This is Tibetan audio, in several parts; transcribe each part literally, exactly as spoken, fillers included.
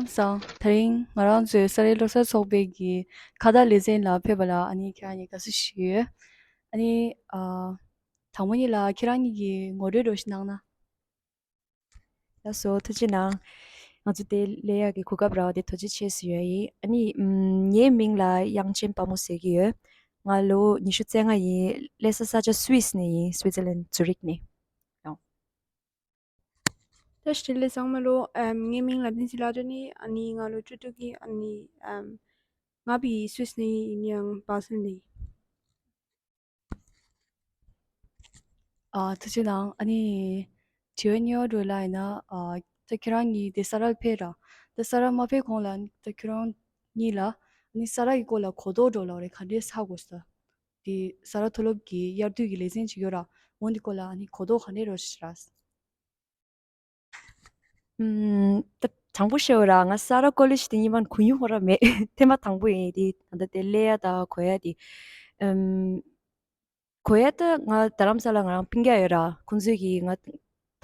སང་། དེ་རིང་ང་རང་ཚོའི་ས་རཱའི་བློ་གསར་ཚོགས་པའི་གི་ཁ་བརྡ་ལེ་ཚན་ལ་ཕེབས་པ་ལ་ཨ་ནི་ཁྱེད་རང་གཉིས་དགའ་བསུ་ཞུ་ཡོད། ཨ་ནི་ཨ། དང་པོ་ཉིད་ལ་ཁྱེད་རང་གཉིས་ཀྱི་ངོ་སྤྲོད་འདྲ་ཞིག་གནང་ན། ལགས་སོ། ཐུགས་རྗེ་གནང་། ང་ཚོ་དེ་སླེབས་ཡག་གི་གོ་སྐབས་རག་པ་དེ་ཐུགས་རྗེ་ཆེ་ཞུ་ཡ་ཡིན། ཨ་ནི་ཨམ། ངའི་མིང་ལ་དབྱངས་ཅན་དཔལ་མོ་ཟེར་གྱི་ཡོད། ང་ལོ་ཉི་ཤུ་རྩ་ལྔ་ཡིན། སླེབས་ས་ས་ཆ་སུད་སི་ནས་ཡིན། སུའི་ཙི་ལན་ཛུ་རིག་ནས། ཡང་། བཀྲ་ཤིས་བདེ་ལེགས་ཚང་མ་ལོ། ཨམ། ངའི་མིང་ལ་བསྟན་འཛིན་ལྷ་སྒྲོན་ནི། ཨ་ནི་ང་ལོ་བཅུ་དྲུག་ཡིན། ཨ་ནི་ཨམ། ང་བི་སུད་སི་ནས་ཡིན། ཡང་སྦ་སེལ་ནས་ཡིན། ཨ། ཐུགས་རྗེ་གནང་། ཨ་ནི་དྲི་བ་གཉིས་པ་འདྲ་ལ་ཡིན་ན། ཨ། ད་ཁྱེད་རང་གཉིས་དེ་ས་རཱ་ལ་ཕེབས་ར། ད་ས་རཱ་མ་ཕེབས་གོང་ལ་ད་ཁྱེད་རང་གཉིས་ལ་ཨ་ནི་ས་རཱ་གི་སྐོར་ལ་གོ་རྟོགས་འདྲ་ལ་རེ་ག་འདྲས་ཧ་གོ་སོང་། དེ་ས་རཱ་མཐོ་སློབ་ཀྱི་དབྱར་དུས་ཀྱི་ལེ་ཚན་ཅིག་ཡོད་ར། འོ་འདི་སྐོར་ལ་ཨ་ནི་གོ་རྟོགས་ག་འདྲས་རོ་ཞིག་ར། ཨམ། ད་དྲང་པོ་བཤད་པ་ར་ང་ས་རཱ་ཀོ་ལེཇ་དེ་གཉིས་མ་གོ་མྱོང་ཁོ་ར་མེད། ཐེངས་མ་དང་པོ་ཡིན་དེ། ད་ལྟ་དེ་སླེབས་ཡ་ད་གོ་ཡ་དེ། ཨམ། གོ་ཡ་ད་ང་རྡ་རམ་ས་ལ་ང་རང་སྤུན་ཀྱག་ཡོད་ར། ཁོང་ཚོས་ཀྱིས་ང་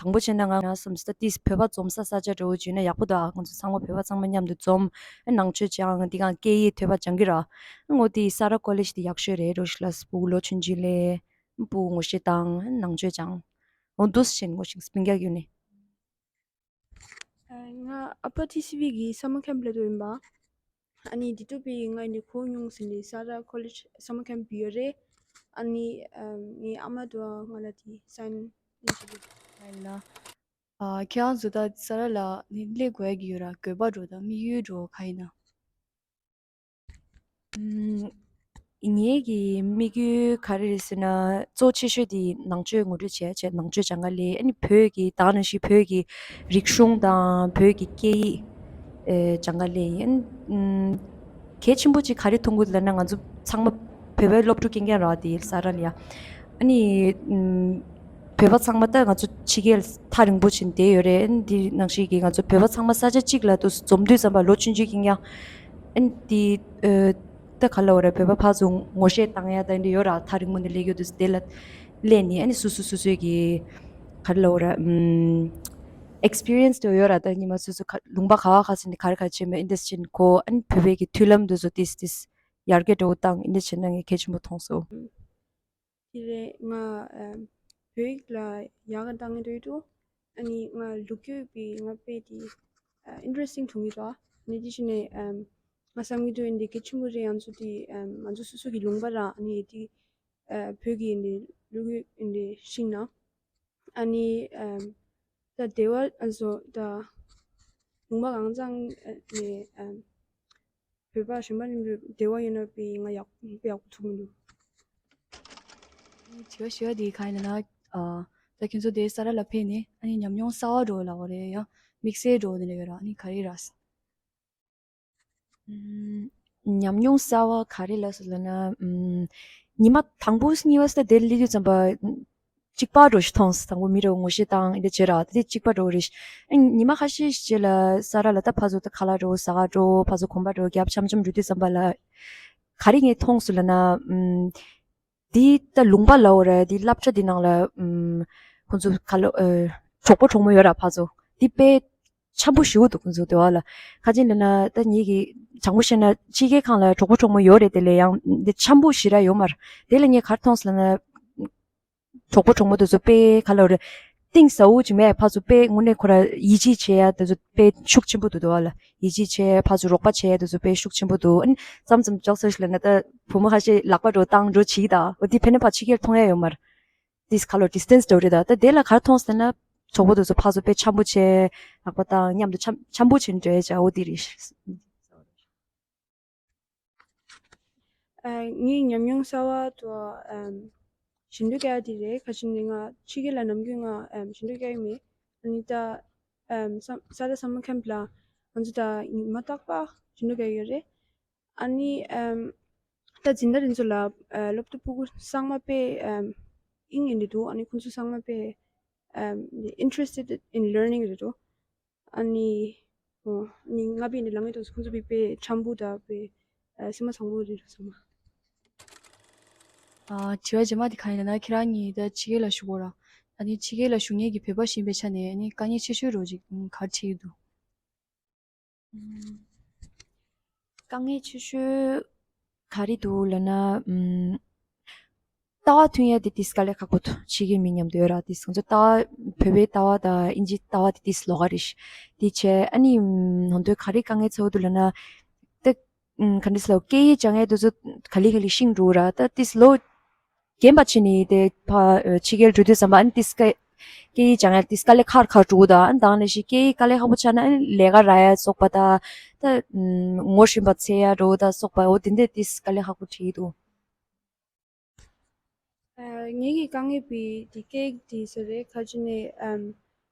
དང་པོ་བྱས་ན་ང་ང་བསམ་སྟ་ཏིས་བོད་པ་འཛོམས་ས་ས་ཆ་འདྲ་བོ་བྱུང་ན་ཡག་པོ་འདུག་ཨ། ཁོང་ཚོ་ཚང་མ་བོད་པ་ཚང་མ་མཉམ་དུ་འཛོམས། ཨ། ནང་ཆོས་སྦྱང་། འདི་གང་སྐད་ཡིག་ཐོས་པ་སྦྱང་གི་ར། ཨ། ངོ་དེ་ས་རཱ་ཀོ་ལེཇ་དེ་ཡག་ཤོས་རེད་རོ་ཞིག་ལ། སྤུ་གུ་ལོ་ཆུང་ཆུང་ལས་སྤུ་གུ་ངོ་ཤེས་དང་ནང་ཆོས་སྦྱང་། འོ་འདུག་སེ་བྱས་ནས་ངོ་ཤེས་སྤུན་ཀྱག་ཡོད་ནི། ཨ། ང་ཨ་ཕ་ཊི་སི་ཝི་གི་སམ་མར་ཁེམ་ལ་འགྲོ་ཡིན་པ། ཨ་ནི་དེ་དུས་པའི་ང་ནི་གོ་མྱོང་ཟིན་ནི་ས་རཱ་ཀོ་ལེཇ་སམ་མར་ཁེམ་ཡོད་རེད། ཨ་ནི་ཨམ། ངའི་ཨ་མ་དུ་ང་ལ་དེ་སའིན་ཡིན་ཞུ་གི། ཡིན་ལ། ཨ། ཁྱེད་རང་ཚོ་ད་ས་རཱ་ལ་ནི་སླེབས་དགོས་ཀྱི་ཡོད་ར། དགོས་པ་འདྲ་དང་དམིགས་ཡུལ་འདྲ་ག་ཡིན་ན། ཨམ། ངེད་ཀྱི་དམིགས་ཡུལ་ག་རེ་རེད་ཟེར་ན། གཙོ་ཆེ་ཤོས་དེ་ནང་ཆོས་ངོ་སྤྲོད་བྱས་བྱས། ནང་ཆོས་སྦྱང་ག་སླེབས། ཨ་ནི་བོད་ཀྱི་ད་ག་ནང་བཞིན་བོད་ཀྱི་རིག་གཞུང་དང་བོད་ཀྱི་སྐད་ཡིག་ཨེ། སྦྱང་ག་སླེབས་ཡིན། ཨམ། གལ་ཆེན་པོ་ཅིག་ག་རེ་མཐོང་གི་ལབ་ན། ང་ཚོ་ཚང་མ་བོད་པའི་སློབ་ཕྲུག་རྐྱང་རྐྱང་རེད་དེ་ས་རཱ་ལ་ཡ། ཨ་ནི་ཨམ། བོད་པ་ཚང་མ་ད་ང་ཚོ་ཕྱི་རྒྱལ་ཐག་རིང་པོ་ཕྱིན་བསྡད་ཡོད་རེད། ཨ་ནི་འདི་ནང་བཞིན་གྱི་ང་ཚོ་བོད་པ་ཚང་མ་ས་ཆ་གཅིག་ལ་འདུག་སེ་འཛོམས་དུས་ཙམ་པ་ལོ་ཆུང་ཆུང་རྐྱང་རྐྱང་། ཨ་ནི་འདི་ཨེ། ད་ག་ལབ་དགོས་རེད། བོད་པ་ཕར་ཚུར་ངོ་ཤེས་བཏང་ཡ་ད་འདི་ཡོད་ར། ཐག་རིང་པོ་ནས་སླེབས་ཡོད་དུས་དེ་ལ་སླེབས་ནས། ཨ་ནི་སོ་སོ་སོ་སོའི་གི་ག་རེ་ལབ་དགོས་རེད། ཨམ། ཨེག་སི་པི་རི་ཡན་སི་དེ་ཡོད་ར། ད་ཉི་མ་སོ་སོ་ག་ལུང་པ་ག་བ་ག་ས་ནས་ག་རེ་ག་རེ་བྱས་མེད་འདི་འདྲས་བྱས་ནས་གོ། ཨ་ནི་བོད་པའི་གི་མཐུན་ལམ་དེ་ཚོ་ཏིས་ཏིས་ཡར་རྒྱས་འགྲོ་བཏང་། འདི་འདྲས་བྱས་ན་ངས་གལ་ཆེན་པོ་མཐོང་སོང་། དེ་རེད། ང་ཨམ། བོད་ཡིག་ལ་ཡག་ག་བཏང་གི་འདུག་ཨ་ནི་ང་ལོ་རྒྱུས་པའི་ང་དཔེ་དེ་ཨ། ཨིན་ཊི་རེ་སི་ཊིང་མཐོང་གི་འདུག་ཨ་ནི་དེ་བྱས་ནས་ཨམ། ང་བསམ་གྱི་འདུག་ཨ་ནི་གལ་ཆེན་པོ་རེད། ང་ཚོ་དེ་ཨམ། ང་ཚོ་སོ་སོ་གི་ལུང་པ་ར། ཨ་ནི་དེ་ཨ། བོད་ཀྱི་ཨ་ནི་ལོ་རྒྱུས་ཨ་ནི་ཤེས་ན། ཨ་ནི་ཨམ། ད་སྡེ་བ་ཨ་ནི་ཚོ་ད་ལུང་པ་གང་ཚང་ཨ་ནི་ཨམ། བོད་པ་གཞན་པ་ནི་འབྲེལ་བ་ཡོད་ན་དཔེ་ང་ཡག་དཔེ་ཡག་པོ་ཐུག་མི་འདུག་དྲི་བ་ཞུ་བ་དེ་གང་ཡིན་ན། ཨ། ད་ཁྱོད་ཚོ་དེ་ས་རཱ་ལ་ཕེབས་ནས་ཨ་ནི་ཉམས་མྱོང་གསར་བ་འདྲ་བོ་ལབ་དགོས་རེད། ཡང་དམིགས་བསལ་འདྲ་བོ་དེ་འདྲ་ཡོད་ར། ཨ་ནི་ག་རེ་ར། ཨམ། ཉམས་མྱོང་གསར་བ་ག་རེ་ལབ་སོང་ལབ་ན། ཨམ། ཉི་མ་དང་པོ་གཉིས་པ་ས་དེར་སླེབས་དུས་ཙམ་པ་གཅིག་པ་འདྲ་ཞིག་མཐོང་སོང་། དང་པོ་མི་འདྲ་བོ་ངོ་ཤེས་བཏང་། འདི་བྱས་ར། དེ་གཅིག་པ་འདྲ་བོ་རེད། ཨ། ཉི་མ་ཁ་ཤས་ཤིག་རྗེས་ལ་ས་རཱ་ལ་ད་ཕར་ཚུར་ད་ཁ་ལག་འདྲ་བོ་ཟ་ག་འགྲོ། ཕར་ཚུར་གོམ་པ་འདྲ་བོ་རྒྱབ་འཆམ་འཆམ་འགྲོ་དུས་ཙམ་པ་ལ་ག་རེ་ངས་མཐོང་སོང་ལབ་ན། ཨམ། འདི་ད་ལུང་པ་ལབ་དགོས་རེད། འདི་སློབ་གྲྭ་འདི་ནང་ལ། ཨམ། ཁོང་ཚོ་ཁ་ལོ། ཨ། གྲོགས་པོ་གྲོགས་མོ་ཡོད་ར་ཕར་ཚུར། འདི་དཔེ་འཆམ་པོ་ཞེ་པོ་འདུག་ཁོང་ཚོ་སྡེ་བ་ལ། ག་ཅི་ལབ་ན་ད་ངེད་ཀྱི་དྲང་པོ་བཤད་ན་ཕྱི་རྒྱལ་ཁང་ལ་གྲོགས་པོ་གྲོགས་མོ་ཡོད་རེད། དེ་ལས་ཡང་འདི་འཆམ་པོ་ཞེ་དྲག་ཡོད་མ་རེད། དེ་ལ་ངས་ག་རེ་མཐོང་སོང་ལབ་ན། གྲོགས་པོ་གྲོགས་མོ་དེ་ཚོ་དཔེ་ག་ལབ་དགོས་རེད། གཏིང་ཟབ་པོ་ཅིག་མེད། ཕར་ཚུར་དཔེ་དངོས་གནས་ཁོ་ར་ཡིད་ཆེས་བྱེད་ཡ་དེ་ཚོ་དཔེ་ཤུགས་ཆེན་པོ་འདུག་སྡེ་བ་ལ་ཡིད་ཆེས་བྱེད། ཕར་ཚུར་རོགས་པ་བྱེད་ཡ་དེ་ཚོ་དཔེ་ཤུགས་ཆེན་པོ་འདུག་ཨ་ནི་མཚམས་མཚམས་ཅོག་ཙེ་ཞིག་ལབ་ན་ད་བུ་མོ་ཁ་ཤས་ལག་པ་འདྲ་བོ་བཏང་འགྲོ་བྱེད་ཀྱི། ད་འོ་དེ་ཕན་ན་ཕར་ཕྱི་རྒྱལ་མཐོང་ཡ་ཡོད་མ་རེད། དེ་ག་ལབ་ཌི་སི་ཊེན་སི་འདྲ་བོ་རེད། ད་ད་དེ་ལ་ག་རེ་མཐོང་སོང་ལབ་ན། གྲོགས་པོ་དེ་ཚོ་ཕར་ཚུར་དཔེ་འཆམ་པོ་བྱེད། ལག་པ་བཏང་མཉམ་དུ་འཆམ་འཆམ་པོ་བྱེད་འགྲོ་ཡ་བྱ། འོ་དེ་རེད། ཨ། ངའི་ཉམས་མྱོང་གསར་བ་དུ་ཨམ། ཞིང་འབྲོག་སྐྱེལ་ཡ་དེ་རེད། ག་ཅི་ནི་ང་ཕྱི་རྒྱལ་ལ་ནམ་རྒྱུན་ང་ཨམ། ཞིང་འབྲོག་སྐྱེལ་ཡོད་མེད། ཨ་ནི་ད་ཨམ། ས་ས་རཱ་སམ་མར་ཁེམ་ལ་ང་ཚོ་ད་ཉི་མ་རྟག་པར་ཞིང་འབྲོག་སྐྱེལ་ཡོད་རེད། ཨ་ནི་ཨམ། ད་འཛིན་གྲྭ་དེ་ཚོ་ལ་ཨ། སློབ་ཕྲུག་སྤུ་གུ་ཚང་མ་དཔེ་ཨམ། དབྱིངས་ཡིན་དེ་འདུག་ཨ་ནི་ཁོང་ཚོ་ཚང་མ་དཔེ་ཨམ། ཨིན་ཊི་རེ་སི་ཊེཌ་ཨིན་ལར་ནིང་རེད་འདུག་ཨ་ནི། ཨོ། ཨ་ནི་ང་དཔེ་འདི་ལ་ངའི་ཐོག་སོ་ཁོང་ཚོ་དཔེ་དཔེ་འཆམ་པོ་དང་དཔེ་ཨ། སེམས་པ་བཟང་པོ་རེད་འདུག་ཚང་མ། ཨ། དྲི་བ་རྗེས་མ་དེ་གང་ཡིན་ལབ་ན། ཁྱེད་རང་གཉིས་ད་ཕྱི་རྒྱལ་ལ་བཞུགས་ཡོད་ར། ཨ་ནི་ཕྱི་རྒྱལ་ལ་བཞུགས་མཁན་གྱི་བོད་པ་ཞིག་ཡིན་པའི་ཆ་ནས་ཨ་ནི་དཀའ་ངལ་ཆེ་ཤོས་འདྲ་བོ་ཅིག་ག་རེ་འཕྲད་ཀྱི་འདུག་དཀའ་ངལ་ཆེ་ཤོས་ག་རེ་འདུག་ལབ་ན། ཨམ། ལྟ་བ་མཐུན་ཡ་དེ་ཏིས་དཀའ་ལས་ཁག་པོ་འདུག་ཕྱི་རྒྱལ་མི་མཉམ་དུ་ཡོད་ར། ཏིས་ང་ཚོ་ལྟ་བ་བོད་པའི་ལྟ་བ་དང་ཨིན་ཇིའི་ལྟ་བ་དེ་ཏིས་ལོགས་ཀ་རེད་ཤག་དེ་བྱས་ཨ་ནི་ཨམ། ཧོན་ཏོའི་ག་རེ་དཀའ་ངལ་ཚ་བོ་འདུག་ལབ་ན། ཏེ་ཨམ། ག་འདྲ་ཟེར་ལབ། སྐད་ཡིག་སྦྱང་ཡ་དེ་ཚོ་ག་ལེ་ག་ལེ་ཤེས་འགྲོ་ར། ད་ཏིས་ལོ་རྒན་པ་བྱས་ནས་དེ་ཕ་ཕྱི་རྒྱལ་འགྲོ་དུས་ཙམ་པ་ཨ་ནི་ཏིས་སྐད་ཡིག་སྦྱང་ཡ་ཏིས་དཀའ་ལས་ཁག་ཁག་འགྲོ་གི་འདུག་ཨ་ནི་དེ་ནང་བཞིན་སྐད་ཡིག་དཀའ་ལས་ཁག་པོ་ཆགས་ན་ཨ་ནི་ལས་ཀ་རག་ཡ་སོགས་པ་དང་། ད་ཨམ། ངོ་ཤེས་པ་འཚོལ་ཡ་འདྲ་བོ་དང་སོགས་པ་འོ་དེ་འདྲ་ཏིས་དཀའ་ལས་ཁག་པོ་འཕྲད་ཀྱི་འདུག་ཨ། ངེད་ཀྱི་དཀའ་ངལ་བྱས་དེ་སྐད་ཡིག་དེ་ཟེར་རེད། ག་རེ་བྱས་ནས་ཨམ།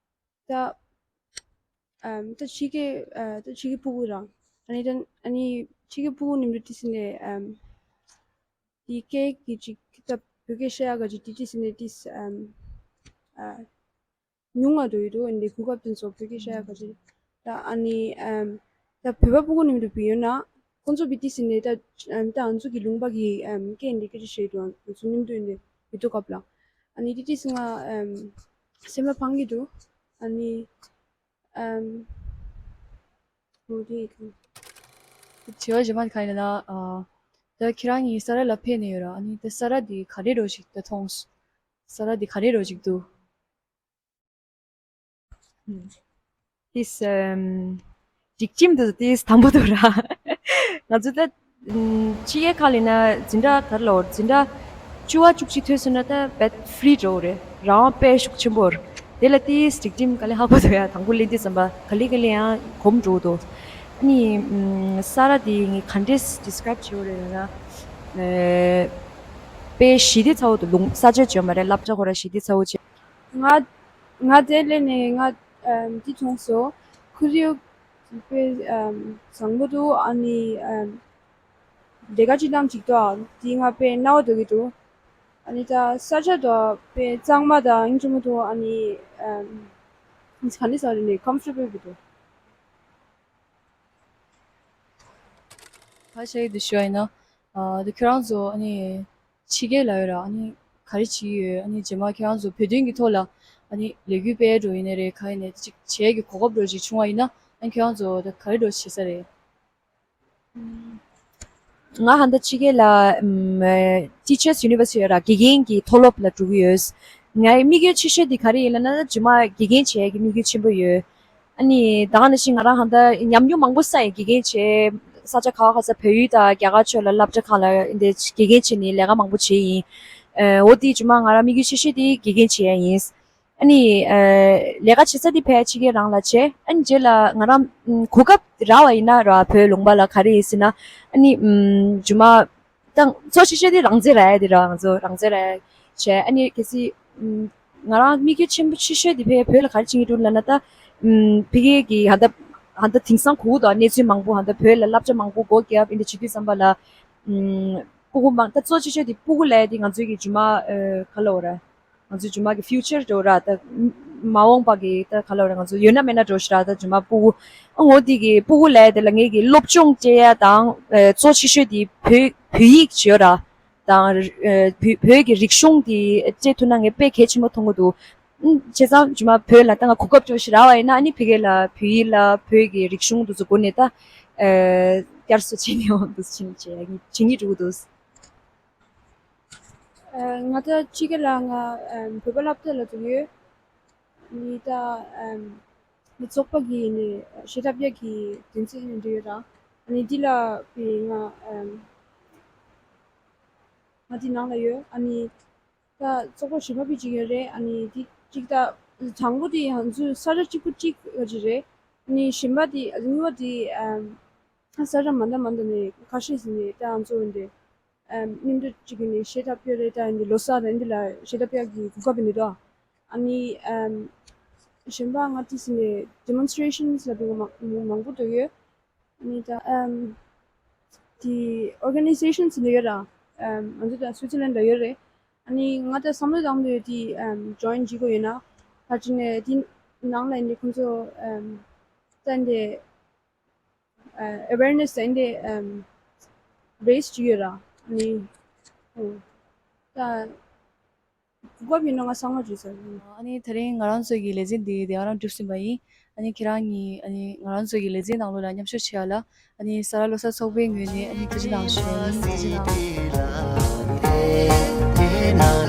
ད་ཨམ། ད་ཕྱི་རྒྱལ་ཨ། ད་ཕྱི་རྒྱལ་སྤུ་གུ་ར། ཨ་ནི་ད་ཨ་ནི་ཕྱི་རྒྱལ་སྤུ་གུ་མཉམ་དུ་ཏིས་ནས་ཨམ། དེ་སྐད་ཀྱི་ཅིག་ད་བོད་སྐད་བཤད་ཡག་ག་ཅིག་དེ་ཏིས་ནས་ཏིས་ཨམ། ཨ། ཉུང་བ་འགྲོ་ཡི་འདུག་ཨ་ནི་གོ་སྐབས་དེ་ཚོ་བོད་སྐད་བཤད་ཡག་ག་ཅིག་ད་ཨ་ནི་ཨམ། ད་བོད་པ་སྤུ་གུ་མཉམ་དུ་བུད་ཡོང་ན་ཁོང་ཚོ་བི་ཏིས་ནས་ད་ཨམ། ད་ང་ཚོ་གི་ལུང་པ་གི་ཨམ། སྐད་འདི་སྐད་ཆ་བཤད་འདུག་ང་ཚོ་མཉམ་དུ་ནས་བི་ཏོ་སྐབས་ལ་ཨ་ནི་དེ་ཏིས་ང་ཨམ། སེམས་ལ་ཕངས་ཀྱི་འདུག་ཨ་ནི་ཨམ། འོ་དེ་གང་། དྲི་བ་རྗེས་མ་དེ་ག་ཡིན་ན། ཨ། ད་ཁྱེད་རང་གཉིས་ས་ར་ལ་ཕེབས་ནས་ཡོད་ར། ཨ་ནི་ད་ས་ར་འདི་ག་རེ་འདྲ་བོ་ཞིག་ད་མཐོང་སོང་། ས་ར་འདི་ག་རེ་འདྲ་བོ་ཞིག་འདུག་ཨམ། ཏིས་ཨམ། སྒྲིག་ཁྲིམས་དེ་ཏིས་དམ་པོ་འདུག་ར། ང་ཚོ་ད་ཨམ། ཕྱི་རྒྱལ་ཁག་ལ་ཡིན་ན་འཛིན་གྲྭ་ག་རེ་ལབ་དགོས་རེད། འཛིན་གྲྭ་བཅུ་པ་བཅུ་གཅིག་ཐོན་སོང་ན་ད་དཔེ་ཧྥི་རི་འདྲ་བོ་རེད། རང་དབང་དཔེ་ཤུགས་ཆེན་པོ་རེད། དེ་ལ་ཏིས་སྒྲིག་ཁྲིམས་དཀའ་ལས་ཁག་པོ་འདུག་ཡ། དང་པོ་སླེབས་དུས་ཙམ་པ་ག་ལེ་ག་ལེ་ཡང་གོམས་འགྲོ་འདུག་ཨ་ནི་ཨམ། ས་ར་དེ་ངས་ག་འདྲས་ཌི་སི་ཀ་རེབ་བྱེད་དགོས་རེད་ལབ་ན། ཨེ། དཔེ་ཞི་བདེ་ཚ་བོ་འདུག་ལུང་ས་ཆ་བརྗོད་མ་རེད། སློབ་གྲྭ་ཁོ་ར་ཞི་བདེ་ཚ་བོ་བྱས། ང་ང་དེ་སླེབས་ནས་ང་ཨམ། འདི་མཐོང་སོང་། ཁོར་ཡུག་དཔེ་ཨམ། བཟང་པོ་འདུག་ཨ་ནི་ཨམ། ལས་ཀ་ཅིག་གནང་ཅིག་ཏོ། དེ་ང་དཔེ་སྣང་བ་འདོད་ཀྱི་འདུག་ཨ་ནི་ད་ས་ཆ་དང་དཔེ་གཙང་མ་དང་ཡིན་གཅིག་མ་གཏོགས་ཨ་ནི་ཨམ། ག་འདྲ་ཟེར་རེད་ནི་ཀམ་ཕོར་ཊེ་བལ་འདུག་ཁ་ཤས་ཀྱིས་ཞུ་བ་ཡིན་ན། ཨ། ད་ཁྱོད་རང་ཚོ་ཨ་ནི་ཕྱི་རྒྱལ་ལ་ཡོད་ར། ཨ་ནི་ག་རེ་བྱེད་ཀྱི་ཡོད། ཨ་ནི་རྗེས་མ་ཁྱོད་རང་ཚོ་བོད་དོན་གྱི་ཐོག་ལ་ཨ་ནི་ལས་འགུལ་སྤེལ་འགྲོ་ཡིན་ནའི་རེད། ག་ཡིན་ནའི་ཅིག་བྱེད་ཀྱི་གོ་སྐབས་འདྲ་ཅིག་བྱུང་བ་ཡིན་ན་ཨ་ནི་ཁྱོད་རང་ཚོ་ད་ག་རེ་འདྲ་བྱེད་ས་རེད། ང་ཧན་ད་ཕྱི་རྒྱལ་ལ་ཨམ། Teachers University ཡོད་ར། དགེ་རྒན་གྱི་མཐོ་སློབ་ལ་འགྲོ་གི་ཡོད། ངའི་དམིགས་ཡུལ་ཆེ་ཤོས་དེ་ག་རེ་ཡིན་ལབ་ན། རྗེས་མ་དགེ་རྒན་བྱེད་ཡག་གི་དམིགས་ཡུལ་ཆེན་པོ་ཡོད། ཨ་ནི་ད་ག་ནང་བཞིན་ང་རང་ཧན་ད་ཉམས་མྱོང་མང་པོ་བསགས་ཡིན། དགེ་རྒན་བྱས། ས་ཆ་ཁག་ཁག་ས་བལ་ཡུལ་དང་རྒྱ་གར་ཕྱོགས་ལ་སློབ་གྲྭ་ཁག་ལ་འདི་དགེ་རྒན་བྱས་ནས་ལས་ཀ་མང་པོ་བྱས་ཡིན། ཨ། འོ་དེ་རྗེས་མ་ང་རང་དམིགས་ཡུལ་ཆེ་ཤོས་དེ་དགེ་རྒན་བྱེད་ཡག་ཡིན། ཨ་ནི། ཨ། ལས་ཀ་བྱེད་ས་དེ་ཕལ་ཆེར་ཕྱི་རྒྱལ་རང་ལ་བྱས། ཨ་ནི་རྗེས་ལ་ང་རང་གོ་སྐབས་རག་པ་ཡིན་ན་ར། བོད་ལུང་པ་ལ་ག་རེ་ཡིན་ཟེར་ན། ཨ་ནི་རྗེས་མ་ད་གཙོ་ཆེ་ཤོས་དེ་རང་བཙན་རག་ཡག་དེ་ར། ང་ཚོ་རང་བཙན་རག་ཡག་བྱས། ཨ་ནི་གལ་སྲིད་ང་རང་དམིགས་ཡུལ་ཆེན་པོ་ཆེ་ཤོས་དེ་ཕལ་བོད་ལ་ག་རེ་བྱེད་ཀྱི་འདུག་ལབ་ན། ད་ཕ་གི་གི་ཧན་ད་ཧན་ད་དེང་སང་གོ་གི་འདུག་གནས་ཚུལ་མང་པོ། ཧན་ད་བོད་ལ་སློབ་གྲྭ་མང་པོ་སྒོ་བརྒྱབ། ཨ་ནི་བྱེད་དུས་ཙམ་པ་ལ་སྤུ་གུ་མང་། ད་གཙོ་ཆེ་ཤོས་དེ་སྤུ་གུ་ལབ་ཡག་དེ་ང་ཚོའི་གི་རྗེས་མ་ག་ལབ་དགོས་རེད། ང་ཚོའི་རྗེས་མ་གི་ཕིའུ་ཅར་འདྲ་བོ་ར། ད་མ་འོངས་པ་གི་ད་ག་ལབ་དགོས་རེད། ང་ཚོ་ཡོད་ན་མེད་ན་འདྲ་བོ་ཞིག་ར། ད་རྗེས་མ་སྤུ་གུ། ཨ། འོ་དེ་གི་སྤུ་གུ་ལབ་ཡག་དེ་ལ་ངེད་ཀྱི་སློབ་སྦྱོང་སྤྲད་ཡག་དང་། ཨ། གཙོ་ཆེ་ཤོས་དེ་བོད་བོད་ཡིག་བྱས་ར་དང་། ཨ། བོད་བོད་ཀྱི་རིག་གཞུང་དེ་སྤྲད་ཐུབ་ན་ངས་དཔེ་གལ་ཆེན་པོ་མཐོང་གི་འདུག་ཨ། བྱས་ཙང་རྗེས་མ་བོད་ལ་ད་ང་གོ་སྐབས་འདྲ་བོ་ཞིག་རག་པ་ཡིན་ན། ཨ་ནི་ཕ་གི་ལ་བོད་ཡིག་ལ་བོད་ཀྱི་རིག་གཞུང་དེ་ཚོ་སྒོ་ནས་ད། ཨ། བསྐྱར་གསོ་བྱས་ནས་འོང་འདུག་བྱེད་བྱེད་བྱེད་སྙིང་འདོད་ཀྱི་འདུག་ཨ། ང་ད་ཕྱི་རྒྱལ་ལ་ང་ཨམ་བོད་པ་སློབ་གྲྭ་ལ་འགྲོ་གི་ཡོད། ཨ་ནི་ད་ཨམ་ཚོགས་པ་གི་ནས་ཤེས་རབ་ཡག་གི་དོན་ཚན་ནས་འགྲོ་ཡོད་ར། ཨ་ནི་འདི་ལ་བི་ང་ཨམ་ང་འདི་ནང་ལ་ཡོད། ཨ་ནི་ད་ཚོགས་པ་གཞན་པ་བི་ཅིག་ཡོད་རེད། ཨ་ནི་འདི་གཅིག་ད་དང་པོ་དེ་ང་ཚོའི་ས་ཆ་གཅིག་པུ་གཅིག་ཡོད་ཀྱི་རེད། ཨ་ནི་གཞན་པ་དེ་གཉིས་པ་དེ་ཨམ་ས་ཆ་མ་འདྲ་མ་འདྲ་ནས་ཁ་ཤས་ཟིན་ནས་ད་ང་ཚོ་འདི། ཨམ་མཉམ་དུ་གཅིག་གི་ནས་ཤེས་རབ་སྤེལ་རེད། ད་འདི་ལོ་གསར་རེད། འདི་ལ་ཤེས་རབ་སྤེལ་གྱི་གོ་སྐབས་འདི་འདུག་ཨ་ནི་ཨམ་གཞན་པ་ང་ཏི་སི་ནས་ཌི་མོན་སི་ཊི་རེ་ཤན་ལ་འདུག་མང་མང་པོ་འདུག་ཡོད། ཨ་ནི་ད་ཨམ་དེ་ཨོར་ག་ནའི་ཟེ་ཤན་ནས་ཡོད་ར། ཨམ་ང་ཚོ་ད་སུའི་ཙི་ལན་ལ་ཡོད་རེད། ཨ་ནི་ང་ད་བསམ་བློ་བཏང་དུས་དེ་ཨམ་ཇོ་ཡིན་བྱེད་དགོས་ཡོད་ན། ཕར་ཅིག་ནས་དེ་ནང་ལ་ཡིན་དེ་ཁོང་ཚོ་ཨམ་ད་འདི། ཨ་ཨེ་ཝེར་ནེ་སི་དེ་འདྲ་ཨམ་རེ་ཟི་བྱེད་ཀྱི་ཡོད་ར། ཨ་ནི་ཨོ་ད་ གོ་སྐབས་ཡིན་ན་ང་ཚང་མ་འགྲིག་ས་རེད། ཨ་ནི་དེ་རིང་ང་རང་ཚོ་གི་ལེ་ཚན་འདི་དེ་ག་རང་གྲུབ་ཟིན་པ་ཡིན། ཨ་ནི་ཁྱེད་རང་གཉིས་ཨ་ནི་ང་རང་ཚོ་གི་ལེ་ཚན་ནང་ལོགས་ལ་མཉམ་ཞུགས་བྱེད་ཡ་ལ་ཨ་ནི་ས་རཱ་ལོ་གསར་ཚོགས་པའི་ངོས་ནས་ཨ་ནི་ཐུགས་རྗེ་གནང་ཞུ་ཡ་ཡིན། ཐུགས་རྗེ་གནང་།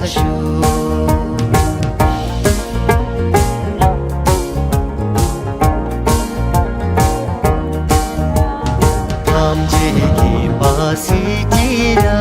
ཐམས་ཅད་ཀྱི་པ་སི་ཏི་ར།